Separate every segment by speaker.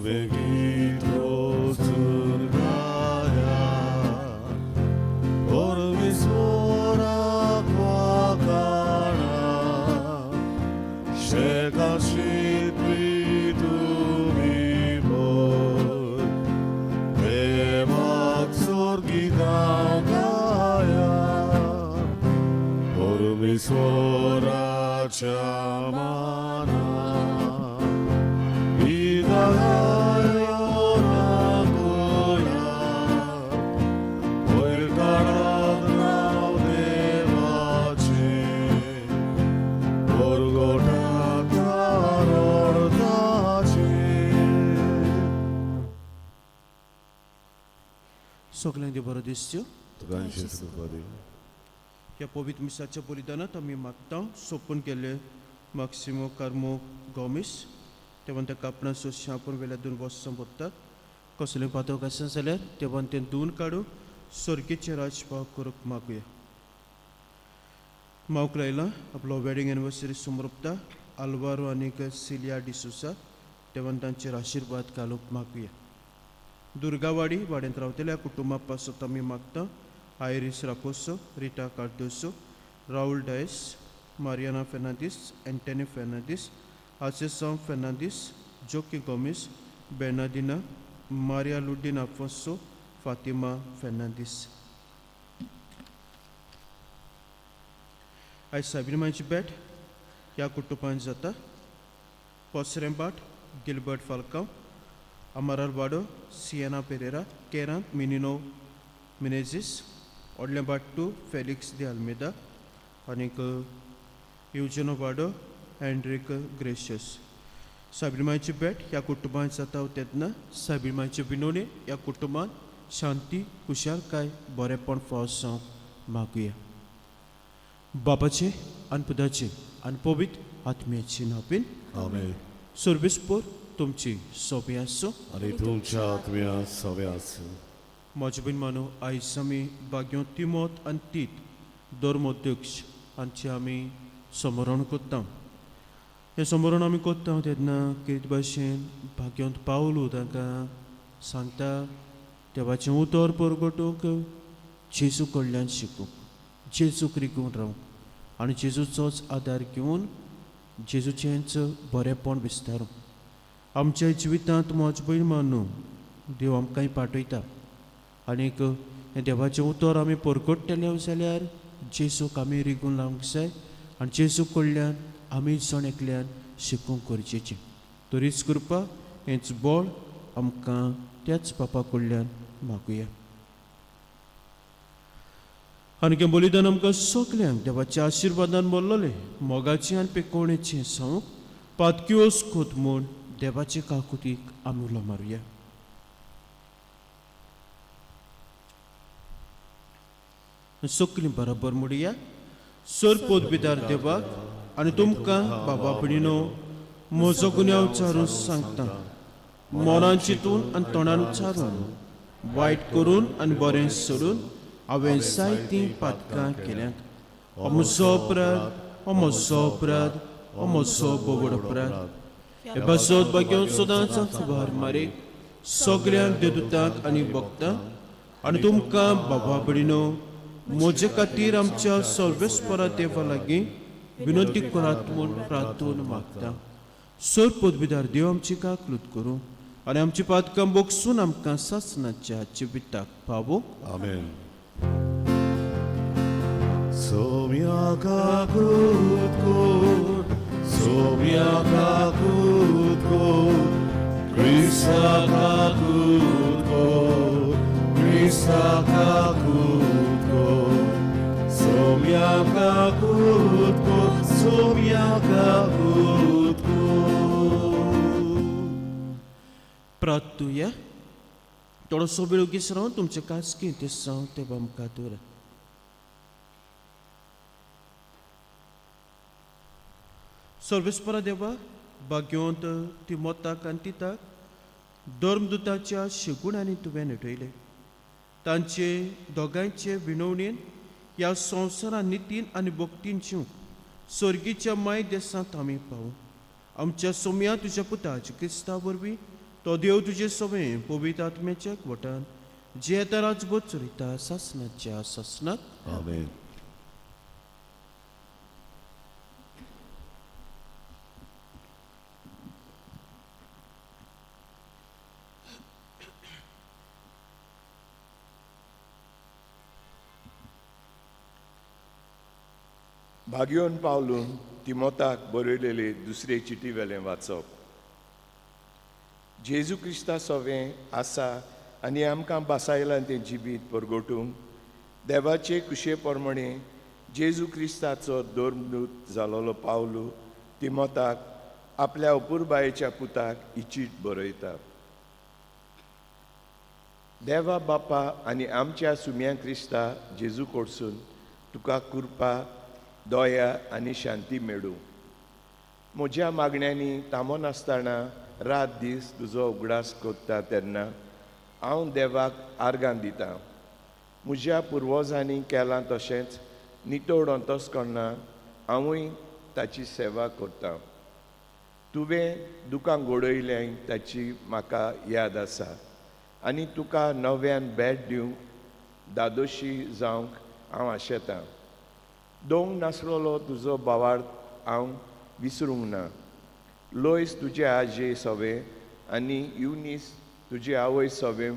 Speaker 1: तुवें वचून गाया परमेश्वराक वाखाणा शेका शिकपी तुमी भर देवाक स्वर्गितां गाया परमेश्वराच्या माना गीतां गाया गोया वयर काडात नांव देवाचें परगटात ताचें.
Speaker 2: सगल्यांक देव बरो दिसच्यो.
Speaker 1: तुका जेजू कृपा दी.
Speaker 2: ह्या पवित्र मिसाच्या बलिदानात आमी मागता सोंपून गेल्ले माक्सिमो कार्मो गोमीस तेव्हा त्या कापडां सोंशी आपूण वेल्या दोन वर्सां भरतात. कसलें पातक आसा जाल्यार तेव्हा तें धुवन काडून स्वर्गीचें राजभाव करूंक मागुया. मावक लायला आपलो वेडींग एनिवर्सरी समर्पता आल्वारो आनीक सिलिया डिसोसा, तेव्हा तांचेर आशिर्वाद घालूंक मागुया. दुर्गावाडी वाड्यांत रावतल्या कुटुंबा पासत आमी मागता आयरीस रापोसो, रिटा कार्दोसो, राहुल डायस, मारियाना फेर्नांदीस, एंटनी फेर्नांदीस, आसेसांव फेर्नांदीस, जोकी गोमीस, बेर्नादिना, मारिया लुडीन आफोन्सो, फातिमा फेर्नांदीस. आयज सायबीण भेट ह्या कुटुंबांत जाता: पोसरेंबाट गिलबर्ट फाल्कांव, अमरार वाडो Sienna Pereira, केरांत Minino Menezes, ओडलें two Felix दे आल्मेदा आनीक युजनो वाडो हॅन्ड्रीक ग्रेशियस. सायबीण भेट ह्या कुटुंबांत जाता तेन्ना सायबीण मायचे विनोणे ह्या कुटुंबांत शांती, खुशालकाय, बरेपण फावो जावंक मागुया. बापाचे आनी पुताचे आनी पवित्र आत्म्याचे नांवान.
Speaker 1: आमेन.
Speaker 2: सर्वेस्पोर तुमची सोबी आसूं.
Speaker 1: आनी तुमच्या आत्म्या सवे आसूं.
Speaker 2: म्हजे भयण, आयज आमी भाग्यो तिमोत आनी तीत धर्मोध्यक्ष हांचे आमी समरण करता. हें समरण आमी करता तेन्ना कितें भाशेन भाग्योंत पावलो तांकां सांगता देवाचें उतर परगटूंक, जेजू कडल्यान शिकूंक, जेजूक रिगून रावंक आनी जेजूचोच आदार घेवन जेजूचेंच बरेंपण विस्तारूंक. आमच्या जिवितांत म्हज भयण मानू देव आमकांय पाठयता आनीक हें देवाचें उतर आमी परगट्टले जाल्यार जेजूक आमी रिगून लावंक जाय आनी जेजू कडल्यान आमी जण एकल्यान शिकूंक गरजेचें. तरीच कृपा हेंच बळ आमकां त्याच बापा कडल्यान मागुया. आनी हें बलिदान आमकां सगल्यांक देवाच्या आशिर्वादान भरलेलें, मोगाचें आनी पेकोवणेचें जावंक पातक्योस खोत म्हूण देवाचे काकुतीक आमी उलो मारुया. सगलीं बरोबर म्हणया: सर पदवीदार देवाक आनी तुमकां बाबा भयणीनो म्हजो गुन्यांव उच्चारून सांगता. मनान चिंतून आनी तोंडान उच्चारून, वायट करून आनी बरें सोडून हांवें जायतीं पातकां केल्यांत. हो म्हजो अपराध, हो म्हजो अपराध, हो म्हजो बोवड अपराध. हे पासत भाग्यो सदांच भार मारे सगळ्यांक देदुतांक आनी भक्तांक आनी तुमकां बाबा भयणीनो म्हजे खातीर आमच्या सर्वेस्परा देवा लागीं विनंती करात म्हूण प्रार्थून मागता. सर पदवीदार देव आमची काकलूत करूं आनी आमची पातकां बोगसून आमकां सासणाच्या जिविताक पावूं.
Speaker 1: आमेन. सोम्या काकूत कोर, सोम्या काकूत कोर, क्रिस्ता काकूत कोर, क्रिस्ता काकूत कोर, सोम्या काकूत कोर, सोम्या काकूत कोर.
Speaker 2: प्रार्थुया. थोडोसो वेळ ओगीच रावन तुमचे खासगी ते सांग ते आमकां दवरात. सर्वेस्परा देवा, भाग्योंत तिमोताक आनी तिताक धर्मदुताच्या शिगुणांनी तुवें नटयले. तांचे दोगांयचे विनवणेन ह्या संवसारान नितीन आनी भक्तीन जिवंक सर्गीच्या माय देसांत आमी पावूं. आमच्या सोम्या तुज्या पुता क्रिस्ता वरवीं. तो देव तुजे सवें पवित्र आत्म्याच्या वटान जियेता राजभर चलयता सासनाच्या सासनाक.
Speaker 1: आमेन.
Speaker 3: भाग्योन पावलून तिमोताक बरयलेले दुसरे चिटी वेलें वाचप. जेजू क्रिस्ता सोवें आसा आनी आमकां बासायलां तें जिबीत परगटूंक देवाचे कुशे प्रमाणे जेजू क्रिस्ताचो धर्मदूत जालोलो पावलू तिमोताक आपल्या अपुरबायेच्या पुताक ही चीट बरयता. देवा बापा आनी आमच्या सुम्या क्रिस्ता जेजू कडसून तुका कृपा, दया आनी शांती मेळूं. म्हज्या मागण्यांनी थांबो नासतना रात दीस तुजो उगडास कोत्ता तेन्ना हांव देवाक आर्गां दितां. म्हज्या पुर्वजांनी केलां तशेंच नितळ अंतस्करणान हांवूय ताची सेवा करतां. तुवें दुकां घडयल्याय ताची म्हाका याद आसा आनी तुका नव्यान भेट दिवंक दादोशी जावंक हांव आशेतां. दोंग नासलेलो तुजो भावार्थ हांव विसरूंक ना. लोयस तुजे आजये सवे आनी युनीस तुजी आवय सवे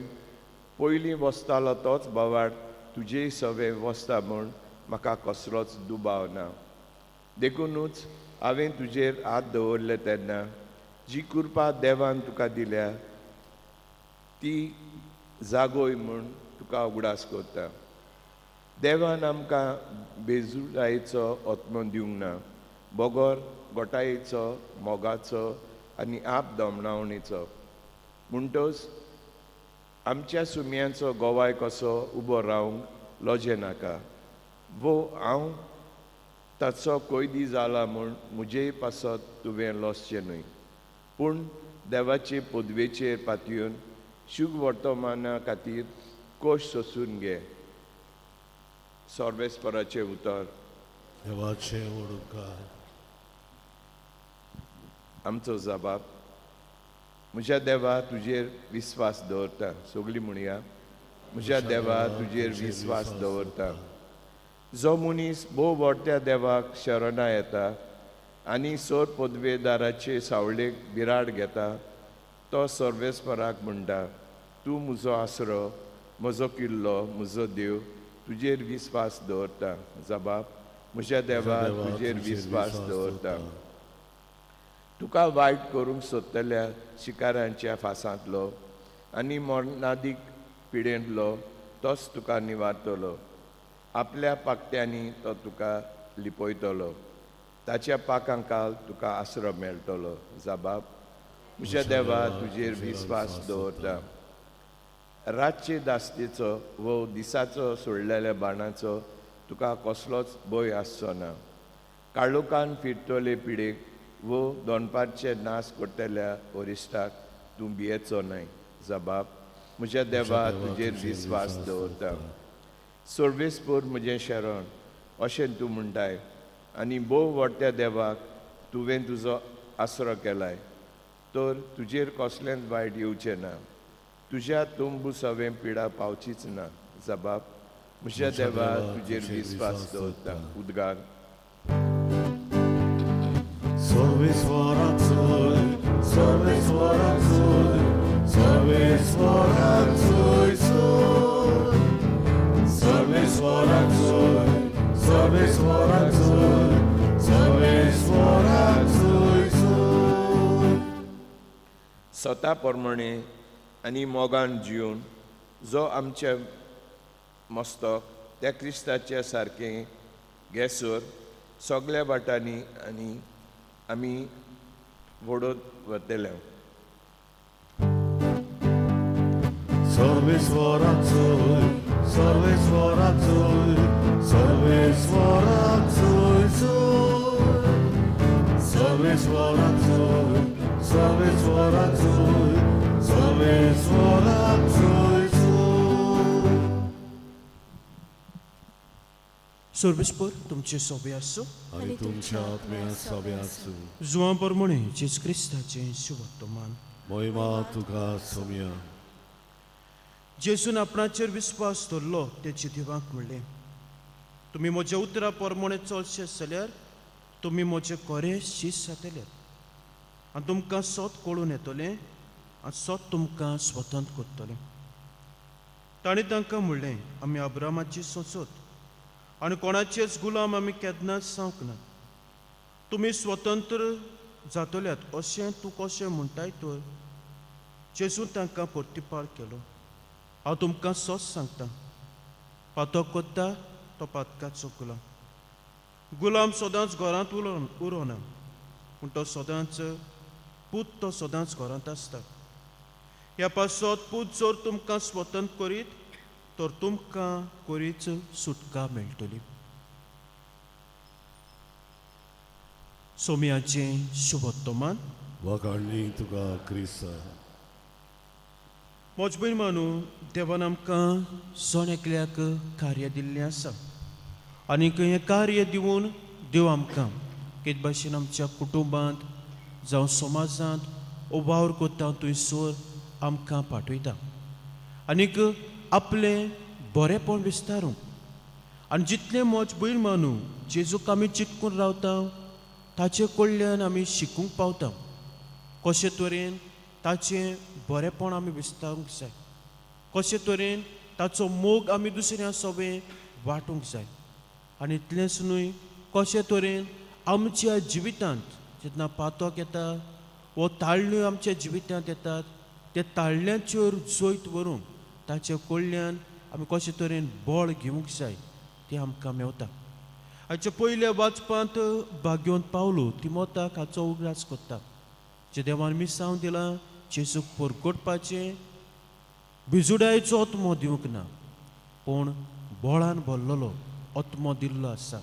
Speaker 3: पयलीं वसतालो तोच भावार्थ तुजेय सवे वसता म्हूण म्हाका कसलोच दुबाव ना. देखुनूच हांवें तुजेर हात दवरले तेन्ना जी कृपा देवान तुका दिल्या ती जागोय म्हूण तुका उगडास करता. देवान आमकां बेजुलायेचो आत्मो दिवंक ना, बगर गोटायेचो, मोगाचो आनी आप दमणावणेचो. म्हणटच आमच्या सुम्यांचो गोवाय कसो उबो रावंक लजे नाका वो हांव ताचो कैदी जाला म्हूण म्हजे पासत तुवें लजचें न्हय, पूण देवाचे पदवेचेर पातयेवन शुभ वर्तमाना खातीर कोश सोसून घे. सर्वेस्पराचें उतर.
Speaker 1: देवाचें व्हड उपकार.
Speaker 3: आमचो जबाब. म्हज्या देवा तुजेर विस्वास दवरता. सगळीं म्हणया, म्हज्या देवा तुजेर विस्वास दवरता. जो मनीस भोव व्हडत्या देवाक शरणा येता आनी सोर पदवेदाराचे सावळेक बिराड घेता तो सर्वेस्पराक म्हणटा, तूं म्हजो आसरो, म्हजो किल्लो, म्हजो देव, तुजेर विस्वास दवरता. जबाब. म्हज्या देवा तुजेर विस्वास दवरता. तुका वायट करूंक सोदतल्या शिकाऱ्यांच्या फासांतलो आनी मरणादीक पिडेंतलो तोच तुका निवारतलो. आपल्या पाकट्यांनी तो तुका लिपयतलो, ताच्या पाकांकाल तुका आसरो मेळटलो. जबाब. म्हज्या देवा तुजेर विस्वास दवरता. रातचे दास्तेचो वो दिसाचो सोडलेल्या बाणाचो तुका कसलोच भंय आसचो ना. काळोखान फिरतले पिडेक वो दोनपारचे नाश करतल्या वरिश्ठाक तूं भियेचो न्हय. जबाब. म्हज्या देवा तुजेर विस्वास दवरता. सर्वेस्पोर म्हजें शरण अशें तूं म्हणटाय आनी भोव व्हडत्या देवाक तुवें तुजो आसरो केलाय, तर तुजेर कसलेंच वायट येवचें ना. तुज्या तंबू सवें पिडा पावचीच ना. जबाब. म्हज्या देवा तुजेर विस्वास दवरता. उद्गार.
Speaker 1: सर्वेस्वराचोय, सर्वेस्वराचोय, सर्वेस्वराचोय सोय. सर्वेस्वराचोय, सर्वेस्वराचोय, सर्वेस्वराचोय सोय.
Speaker 3: स्वता प्रमाणे आनी मोगान जिवन जो आमच्या मस्तक त्या क्रिस्ताच्या सारकें घेसर सगल्या वाटांनी आनी आमी वडत वतले.
Speaker 1: सर्वेस्वराचोय, सर्वेस्वराचोय, सर्वेस्वराचोय सोय. सर्वेस्वराचोय, सर्वेस्वराचोय, सर्वेस्वराचोय सोय.
Speaker 2: सर्वेस्पर तुमचे सोबे आसूं.
Speaker 1: आनी तुमच्या आत्म्या सोबे आसूं.
Speaker 2: जुवां प्रमाणे जेजू क्रिस्ताचें सुवर्तमान.
Speaker 1: मोहिमा तुका सोम्या.
Speaker 2: जेजून आपणाचेर विस्वास धरलो तेचे देवाक म्हणलें, तुमी म्हज्या उतरा प्रमाणे चलशे जाल्यार तुमी म्हजे खरे शीस जातले आनी तुमकां सोत कळून येतलें आनी सोत तुमकां स्वतंत्र करतलें. ताणें तांकां म्हणलें, आमी अब्रामाची सोंसत आनी कोणाचेच गुलाम आमी केन्नाच जावंक ना. तुमी स्वतंत्र जातल्यात अशें तूं कशें म्हणटाय तर? जेजून तांकां प्रतिपाळ केलो, हांव तुमकां सोच सांगता, पातक कोत्ता तो पातकाचो गुलाम. गुलाम सदांच घरांत उरोना, पूण तो सदांच पूत तो सदांच घरांत आसता. ह्या पासत पूत जर तुमकां स्वतंत्र करीत तर तुमकां करीच सुटका मेळटली. सोम्याचें शुभोत्तमान.
Speaker 1: वखाणणी तुका क्रिस्ता.
Speaker 2: म्हज भयण मानू, देवान आमकां जण एकल्याक कार्य दिल्लें आसा आनीक हें कार्य दिवन देव आमकां कितें भाशेन आमच्या कुटुंबांत जावं समाजांत ओ वावर करता थंयसर आमकां पाठयता आनीक आपलें बरेंपण विस्तारूंक. आनी जितलें म्हज भयण मानू जेजूक आमी चिटकून रावता ताचे कडल्यान आमी शिकूंक पावता कशे तरेन ताचें बरेंपण आमी विस्तारूंक जाय, कशे तरेन ताचो मोग आमी दुसऱ्या सोबें वांटूंक जाय. आनी इतलेंच न्हय, कशे तरेन आमच्या जिवितांत जेन्ना पातक येता वो ताळण्यो आमच्या जिवितांत येतात ते ताळण्यांचेर जैत व्हरूंक ताचे कडल्यान आमी कशे तरेन बळ घेवंक जाय तें आमकां मेवता. हाचे पयल्या वाचपांत भाग्योन पावलो तिमोताक हाचो उगडास करता, जे देवान मिसांव दिलां जेजूक परगटपाचें बिजुडायचो आत्मो दिवंक ना, पूण बळान भरलेलो आत्मो दिल्लो आसा.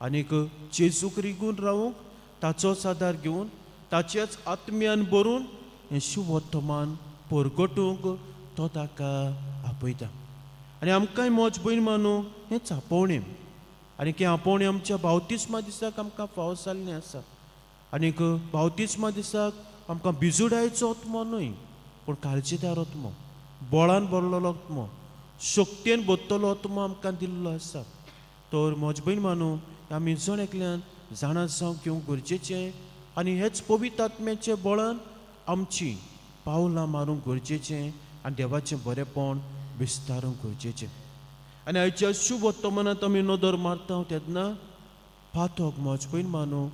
Speaker 2: आनीक जेजूक रिगून रावूंक ताचोच आदार घेवन ताचेच आत्म्यान भरून हें शुभोत्तमान परगटूंक तो ताका आपयता. आनी आमकांय म्हज भयण मानू हेंच आपोवणें, आनी हें आपोवणें आमच्या बावतिस्मा दिसाक आमकां फावो जाल्लें आसा. आनीक बावतिस्मा दिसाक आमकां बिजुडायचो आत्मो न्हय, पूण काळजीदार आत्मो, बळान भरलेलो आत्मो, शक्तेन भरतलो आत्मो आमकां दिल्लो आसा. तर म्हज भयण मानू आमी जण एकल्यान जाणा जावंक घेवंक गरजेचें आनी हेच पवित्र आत्म्याचे बळान आमची पावलां मारूंक गरजेचें आनी देवाचें बरेंपण विस्तारूंक गरजेचें. आनी आयच्या शुभ वर्तमानांत आमी नदर मारता तेन्ना पातक म्हज भयण मानू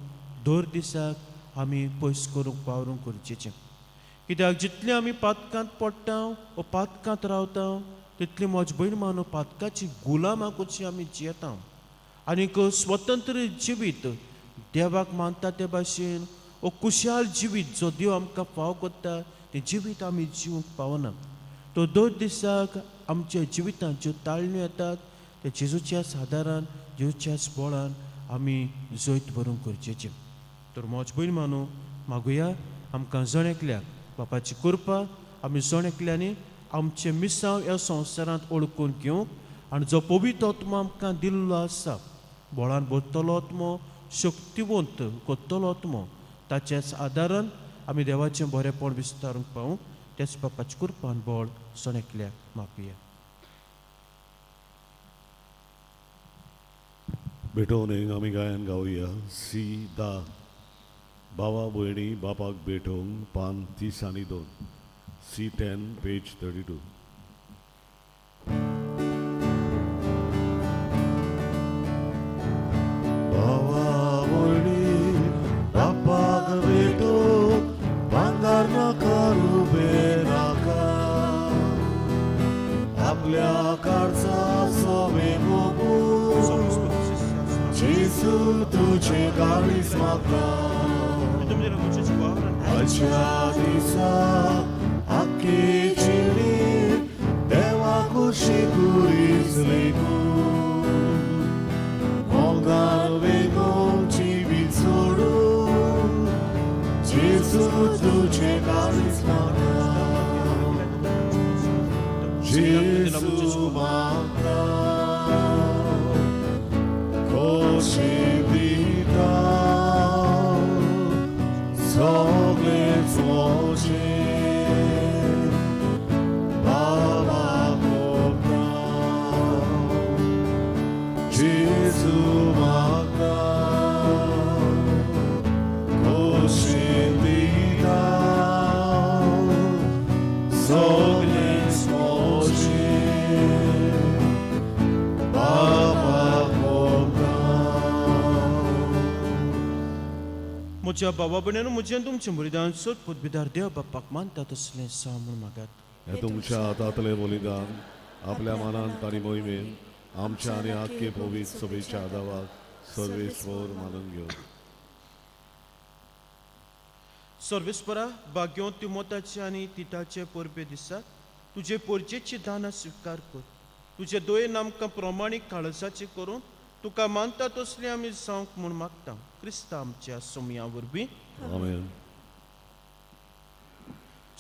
Speaker 2: दर दिसाक आमी पयस करूंक वावरूंक गरजेचें. कित्याक जितलें आमी पातकांत पडटा वो पातकांत रावता तितली म्हज भयण मानू पातकाची गुलामां कशी आमी जियेता. आनीक स्वतंत्र जिवीत देवाक मानता ते भाशेन वो कुशाल जिवीत जो देव आमकां फाव करता तें जिवीत आमी जिवंक पावना. तो दर दिसाक आमच्या जिवितांत ज्यो ताळण्यो येतात ते जेजूच्याच आदारान जेजूच्याच बळान आमी जैत व्हरूंक गरजेचें. तर म्हज भयण मानू मागुया आमकां जण एकल्याक बापाची कृपा आमी जण एकल्यांनी आमचें मिसांव ह्या संवसारांत ओळखून घेवंक आनी जो पवित्र आत्मो आमकां दिल्लो आसा बळान भरतलो आत्मो, शक्तिवंत करतलो आत्मो, ताच्याच आदारान आमी देवाचें बरेंपण विस्तारूंक पावूंक तेच बापाची कृपान बळ जण एकल्याक मागुया.
Speaker 1: भेटोवणेक आमी गायन गावया सी दा भावा भयणी बापाक भेटोवंक पान 30 आनी 2 C 10 page 32. भावा भयणी बापाक भेटोवंक भांगर नाका रुबे नाका, आपल्या कारचा सोबे मोगू जेजू तुझे काळीज मागता. आयच्या दिसा आख्खी जिणी देवा कुशी कुरीस लेगून मोगान वेगून जिवीत सोडून जेजू तुझे काळीज मागता. जेजू मागता खोशी दिता सगळेच मोजे.
Speaker 2: म्हज्या बाबा भयण्यान म्हजें तुमचें बलिदान सोद पदवीदार देव बाप्पाक मानता तसलें सा म्हूण मागात.
Speaker 1: हे तुमच्या हातांतले बलिदान आपल्या मनान आनी मोहिमेन आमच्या आनी आख्खे पवित्र सभेच्या आदावाक सर्वेस्वर मानून घेवन.
Speaker 2: सर्वेस्परा भाग्यो तिमोताचे आनी तिताचे परबे दिसाक तुजे पोरजेची दानां स्विकार कर. तुजे दोयेन आमकां प्रमाणीक काळजाचे करून तुका मानता तसली आमी जावंक म्हूण मागता क्रिस्ता आमच्या सोमया वरवीं.
Speaker 1: आमेन.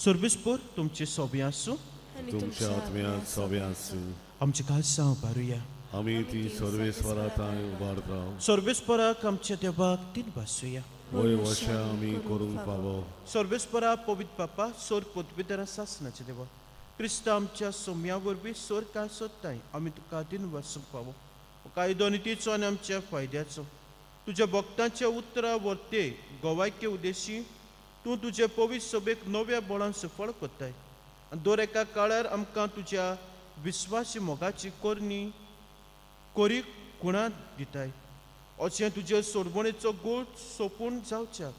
Speaker 2: सर्वेस्पर तुमचे सोबे आसूं.
Speaker 1: तुमच्या आत्म्यात सोबे आसूं.
Speaker 2: आमचे काळजां उबारुया.
Speaker 1: आमी ती सर्वेस्वरा थंय उबारता.
Speaker 2: सर्वेस्पराक आमच्या देवाक तीन भासूया.
Speaker 1: वय वशा आमी करूंक फावो.
Speaker 2: सर्वेस्परा पवित्र बापा सोर पदवीधरा सासनाचे देवा क्रिस्ता आमच्या सोम्या वरवीं सोर काय सोदताय आमी तुका दिन वासूंक पावो. कायदो नितीचो आनी आमच्या फायद्याचो तुज्या भक्तांच्या उतरा वर्ते गोवायके उद्देशी तूं तुजे पवित्र सभेक नव्या बळान सफळ करताय आनी दर एका काळार आमकां तुज्या विस्वासी मोगाची करणी कोरी खुणा दिताय. अशें तुजे सोडवणेचो गोळ सोंपून जावच्याक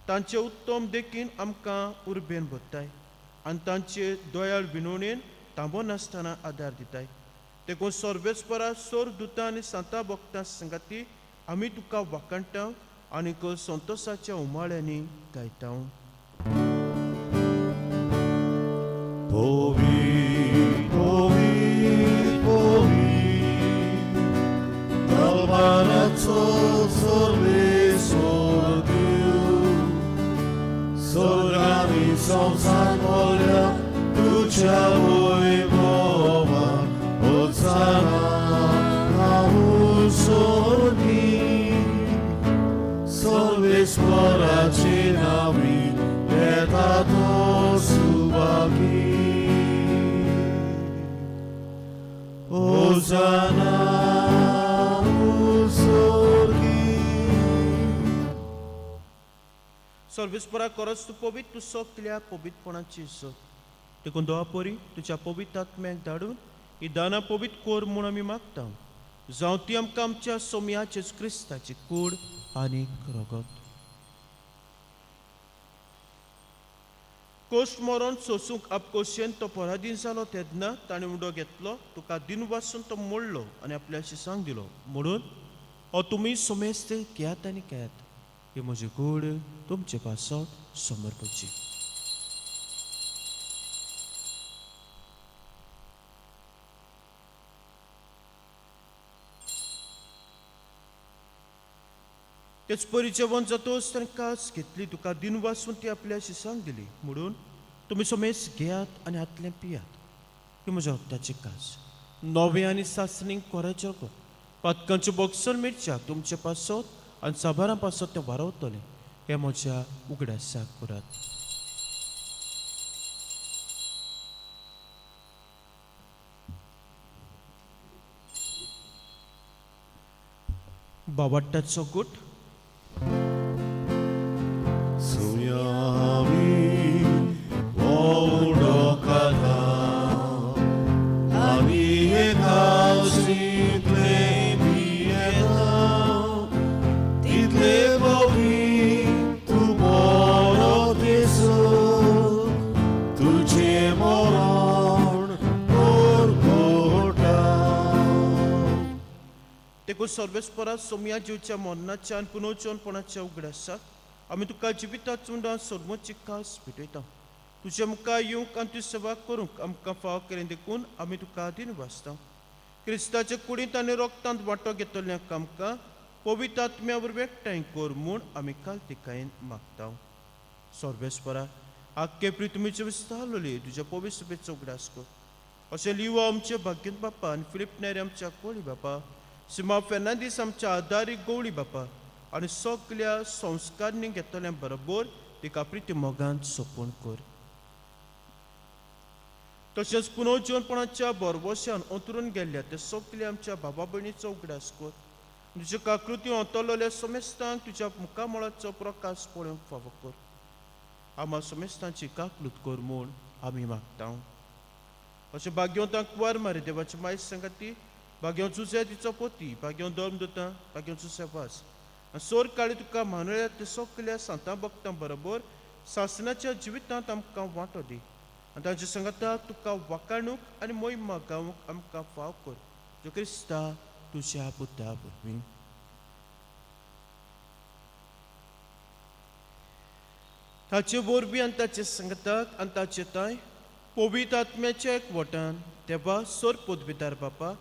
Speaker 2: तांचे उत्तम देखीन आमकां उर्बेन भरताय आनी तांचे दयाळ विनवणेन तांबो नासतना आदार दिताय. देखून सर्वेस्परा सोर दुतां आनी सांता भक्तां संगाती आमी तुका वाखाणटा आनीक संतोसाच्या उमाळ्यांनी गायता.
Speaker 1: पवित्र पवित्र पवित्र दरबाराचो सर्वेस्वर देव स्वर्गानी संवसार भरल्या तुज्या वैभवान. होसाना स्वर्गी सर्वेस्वराचे नावी येता तो सुभागी. होसाना स्वर्गी.
Speaker 2: सर्वेस्परा करस तूं पवित्र तूं सगल्या पवित्रपणाची इज्जत. देखून दोवा परी तुज्या पवित्र आत्म्याक धाडून ही दानां पवित्र कर म्हूण आमी मागता. जावं ती आमकां आमच्या सोमया जेजू क्रिस्ताची कूड आनी रगत. कोश्ट मरोन सोसूंक आपकोशेन तो पराधीन जालो तेन्ना ताणें उडो घेतलो तुका दिन वासून तो मोडलो आनी आपल्या शिसांक दिलो म्हणून हो तुमी सोमेस्त घेयात आनी खेयात. ही म्हजी कूड तुमचे पासत समर्पची. तेच परी जेवण जातोच ताणें कास घेतली तुका दिन वासून ती आपल्या शिसांक दिली म्हणून तुमी सोमेस घेयात आनी हातलें पियात. ही म्हज्या रक्ताची कास नवें आनी सासणीक कोराचें रगत पातकांचें बॉक्सर मिरच्याक तुमचे पासत आनी साबारां पासत तें वारवतलें. हें म्हज्या उगडासाक करात. बावट्टाचो गुट.
Speaker 1: सुयामी उडो खाता आमी एकाशींतले पियेता तितले पवित्र तूं बरो दिसू तुजें मरण परगटा.
Speaker 2: देखून सर्वेस्परा सोमया जिवच्या मरणाच्या आनी पुनर्जीवनपणाच्या उगडासाक आमी तुका जिविता चुंडां सोडमोची कास भेटयता. तुजे मुखार येवंक आनी तुजी सेवा करूंक आमकां फावो केलें देखून आमी तुका दिन वाचता. क्रिस्ताचे कुडींत आनी रोगतांत वांटो घेतल्यांक आमकां पवित्र आत्म्या वरवीं एकठांय कर म्हूण आमी कालतिकायेन मागता. सर्वेस्परा आख्खे पृथ्वीचे विस्तारलोली तुज्या पवित्र सभेचो उगडास कर. अशें लिवो आमचे भाग्यंत बाप्पा आनी फिलीप नेरी आमच्या कोळी बापा सिमा फेर्नांदीस आमच्या आदारी गवळी बापा आनी सगल्या संस्कारणी घेतल्या बरोबर तिका प्रिती मोगान सोंपून कर. तशेंच पुनर्जीवनपणाच्या बरवश्यान अंतरून गेल्ल्या ते सगल्या आमच्या बाबा भयणीचो उगडास कर. तुज्या काकृती अंतरलेल्या समेस्तांक तुज्या मुखामळाचो प्रकाश पळोवंक फावो कर. आमा समेस्तांची काकलूत कर म्हूण आमी मागता. अशें भाग्यवंतांक कुवार मारी देवाची मायज सांगाती भाग्यवंत जुझे तिचो पोती भाग्यवंत धर्म दुता भाग्यवंत जुझे वास आनी सोर काळी तुका मानवल्या ते सगल्या सांतां भक्तां बरोबर सासनाच्या जिवितांत आमकां वांटो दी आनी तांच्या संगाताक तुका वाकाणूक आनी मोहिमा गावंक आमकां फाव कर जो क्रिस्ता तुज्या पुता वरवीं. ताचे वरवीं आनी ताचे संगताक आनी ताचे ताय पवित्र आत्म्याच्या एकवटान देवा सोर पदवीदार बापा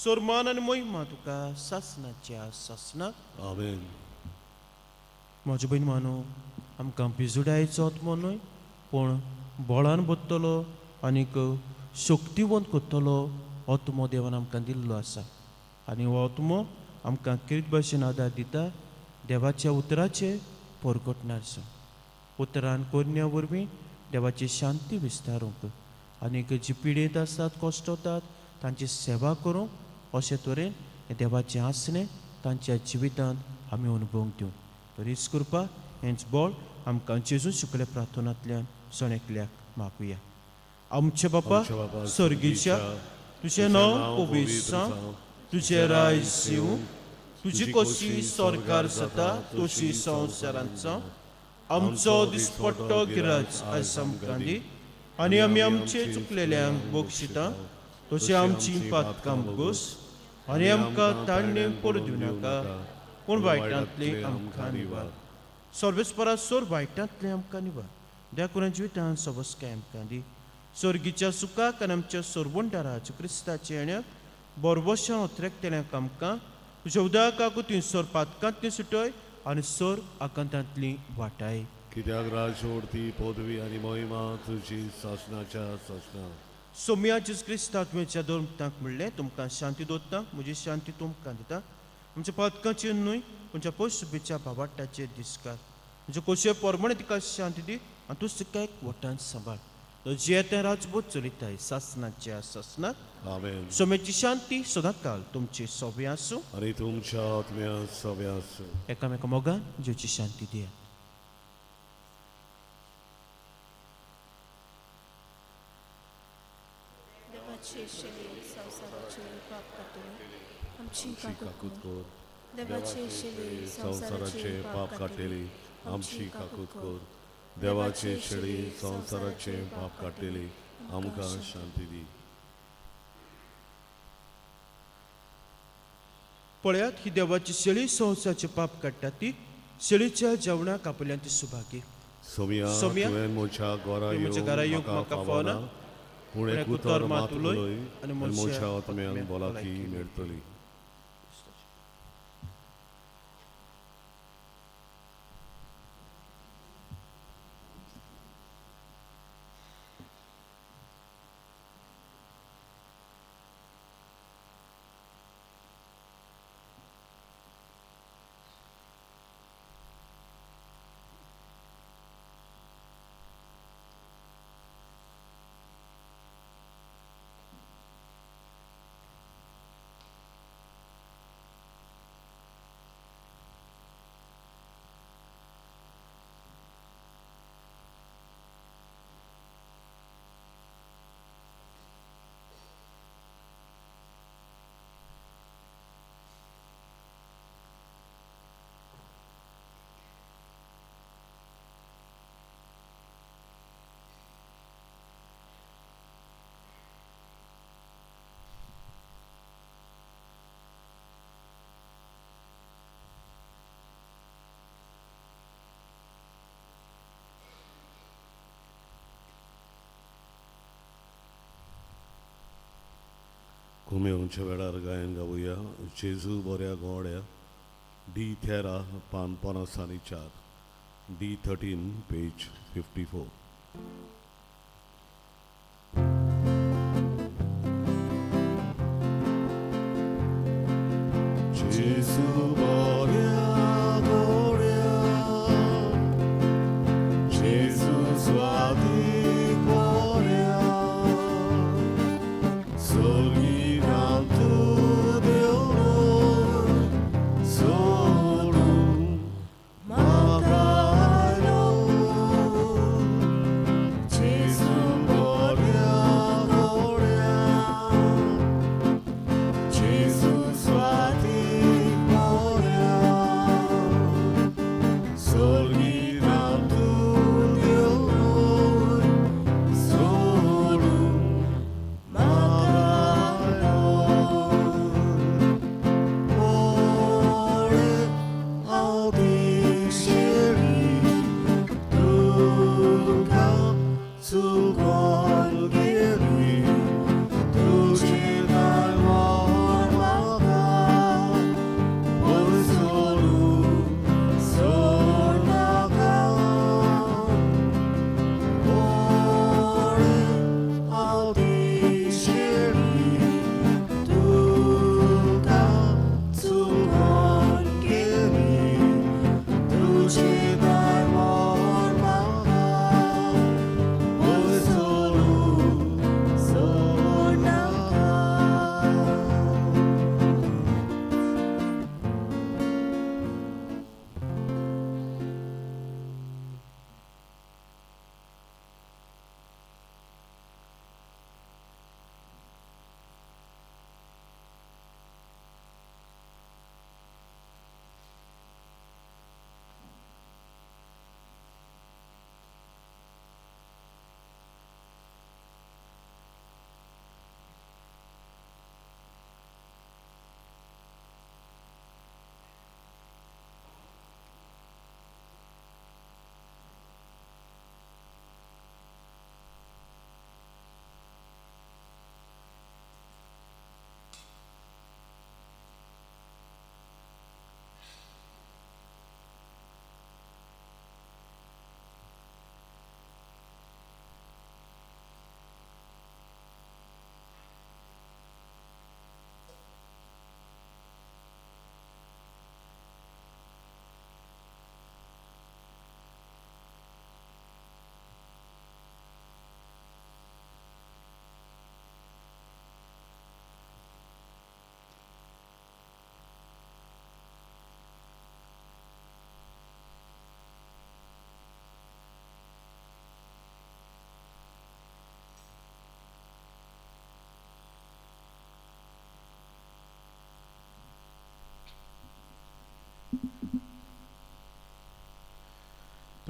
Speaker 2: सोरमान आनी मोहिमा तुका सासनाच्या सासनाक.
Speaker 1: आमेन.
Speaker 2: म्हज्या भयण मानो आमकां भिजुडायचो आत्मो न्हय पूण बळान बदतलो आनीक शक्तिवंत करतलो आत्मो देवान आमकां दिल्लो आसा आनी हो आत्मो आमकां किरीट भाशेन आदार दिता देवाच्या उतराचे परगटणार उतरान करण्या वरवीं देवाची शांती विस्तारूंक आनीक जी पिडेंत आसात कश्टवतात तांची सेवा करूंक अशे तरेन हें देवाचें आसणें तांच्या जिवितांत आमी अनुभवूंक दिवं. तरीच कृपा हेंच बळ आमकां जेजू शुक्ल्या प्रार्थनांतल्यान सण एकल्याक मागुया. आमचे बापा सर्गीच्या तुजें नांव पवित्र जावं, तुजें राज येवं, तुजी कशी स्वर्गार जाता तशी संवसारांत जावं. आमचो दिसपट्टो गिराज आयज आमकां दी आनी आमी आमचे चुकलेल्यांक बक्षिता तशें आमची पातकां गोस आनी आमकां ताणणे पडूं दिवं नाका पूण वायटांतली आमकां निवार. सर्वेस्परा सोर वायटांतलें आमकां निवार द्या जिवितान सवस्काय आमकां दी. स्वर्गीच्या सुखाक आनी आमच्या सोरवंडाराच क्रिस्ताच्या येण्याक बोरवशां उतरेकतल्यांक आमकां तुज्या उदकाकू ती सोर पातकांतली सुटय आनी सोर आकांतांतली वाटाय.
Speaker 1: कित्याक राजोडती पदवी आनी मोहिमा तुजी सासनाच्या सासना.
Speaker 2: सोम्या जेजू क्रिस्ता तुवें दोन म्हणलें तुमकां शांती दवरता म्हजी शांती तुमकां दिता. आमच्या पातकांचेर न्हय तुमच्या पशुबीच्या भावाट्टाचेर दिसकार म्हजे कोशे पोरमणे तिका शांती दी आनी तूं तिका एक वटान सांबाळ. तो जियेतें राजबोध चलयताय सासनाच्या सासनाक.
Speaker 1: आमेन.
Speaker 2: सोम्याची शांती सदां काल तुमची सोबे आसूं
Speaker 1: आनी तुमच्या आत्म्या सोबे आसूं.
Speaker 2: एकामेका मोगान जेवची शांती दियात.
Speaker 4: देवाचे शेली संवसाराचे पाप काडटले आमची
Speaker 1: काकूत कर.
Speaker 4: देवाचे शेली
Speaker 1: संवसाराचे पाप काडटली आमची काकूत कर. देवाचे शेळी संवसाराचे पाप काडटली आमकां शांती दी.
Speaker 2: पळयात ही देवाची शेळी संवसाराचे पाप काडटा ती शेळीच्या जेवणाक आपल्यान ती सुभागी.
Speaker 1: सोम्या
Speaker 2: सोम्या,
Speaker 1: तुवें म्हज्या घरा
Speaker 2: तुवें म्हज्या घरा
Speaker 1: येवंक
Speaker 2: येवंक
Speaker 1: म्हाका
Speaker 2: म्हाका
Speaker 1: फावना पूण
Speaker 2: पूण
Speaker 1: एक उतर मात उलय
Speaker 2: आनी
Speaker 1: आनी
Speaker 2: म्हज्या
Speaker 1: म्हज्या आत्म्याक
Speaker 2: आत्म्याक
Speaker 1: भलायकी
Speaker 2: भलायकी
Speaker 1: मेळटली. कोमेवच्या वेळार गायन गावया जेजू बऱ्या गोड्या डी 13 पान 54 डी 13 पेज 54. जेजू बऱ्या गोड्या जेजू स्वादीक बऱ्या सोर्गिरांतु देवलो सोडून म्हाका आयलो जेजू बऱ्या गोड्या जेजू स्वादीक बऱ्या.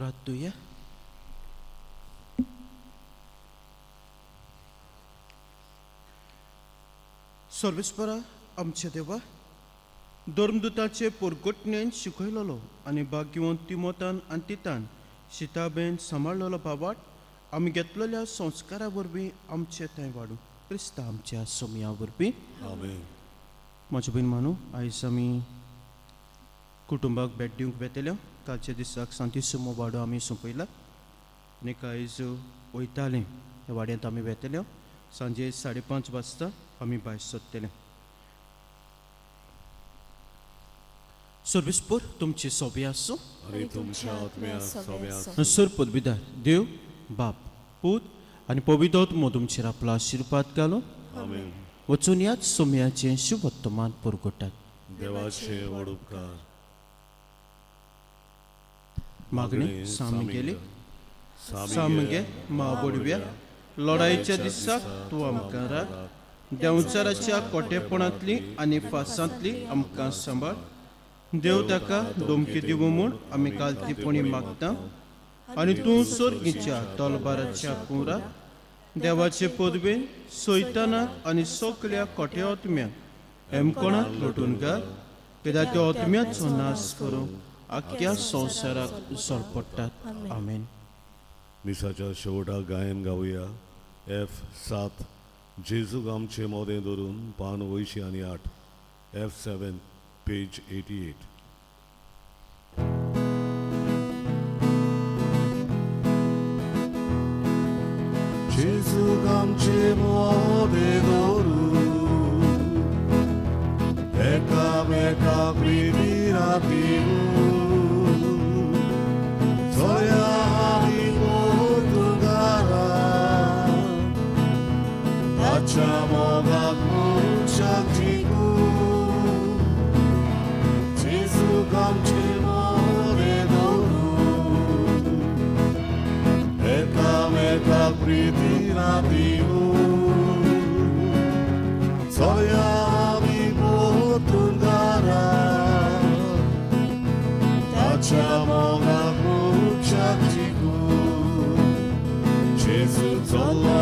Speaker 2: प्रार्थुया. सर्वेस्परा आमच्या देवा, धर्मदूताचे पोरगोटणेन शिकयलेलो आनी भाग्यवंत तिमोतान आनी तितान शिताबेन सांबाळलेलो बाबाट आमी घेतलेल्या संस्कारा वरवीं आमचे थंय वाडूं, क्रिस्ता आमच्या सोमया वरवीं.
Speaker 1: आमेन.
Speaker 2: म्हज्या भयण मानू, आयज आमी कुटुंबाक भेट दिवंक वेतल्या. कालच्या दिसाक सांतिसुमो वाडो आमी सोंपयला आनी आयज वयतालें ह्या वाड्यांत आमी वेतल्या. सांजे 5:30 वाजता आमी भायर सोदतले. सर्विसपूर तुमची सोबी आसूं
Speaker 1: आनी तुमच्या आत्म्या सोबे आसूं.
Speaker 2: सर पदवीदार देव बाप पूत आनी पवित्र तुमचेर आपलो आशिर्वाद घालूं.
Speaker 1: आमेन.
Speaker 2: वचून याच सोम्याचें शुभत्तमान पुरगोटात.
Speaker 1: देवाचे व्हड उपकार.
Speaker 2: मागणी सामगेली. सामगे मावडव्या लढाईच्या दिसाक तूं आमकां राख, देंवचाराच्या कोटेपणांतली आनी फासांतली आमकां सांबाळ. देव ताका धमकी दिवं म्हूण आमी कालतीपणी मागता आनी तूं सर्गीच्या तलबाराच्या कुंवरा देवाचे पदवेन सैतानाक आनी सगल्या कोटे आत्म्यांक हेमकोणांत लोटून घाल, कित्याक त्या आत्म्याचो नाश करूंक आख्ख्या संवसाराक सोडपडटात. आमेन.
Speaker 1: मिसाच्या शेवटाक गायन गावया. F7, जेजूक आमचे मोदें धरून, पान 88, F7, page 88. जेजूक आमचे मोदें धरून, एकामेका प्रिती रातीवून, चोया आमी पोर्तुगाला, ताच्या मोगाक मनशाक जिखून, जेजूक आमचे मोदें धरून, एकामेकाक प्रिती रातीवून, चोया आमी पोर्तुगाला, ताच्या मोगाक मनशाक जिखून. जेजू चल्ला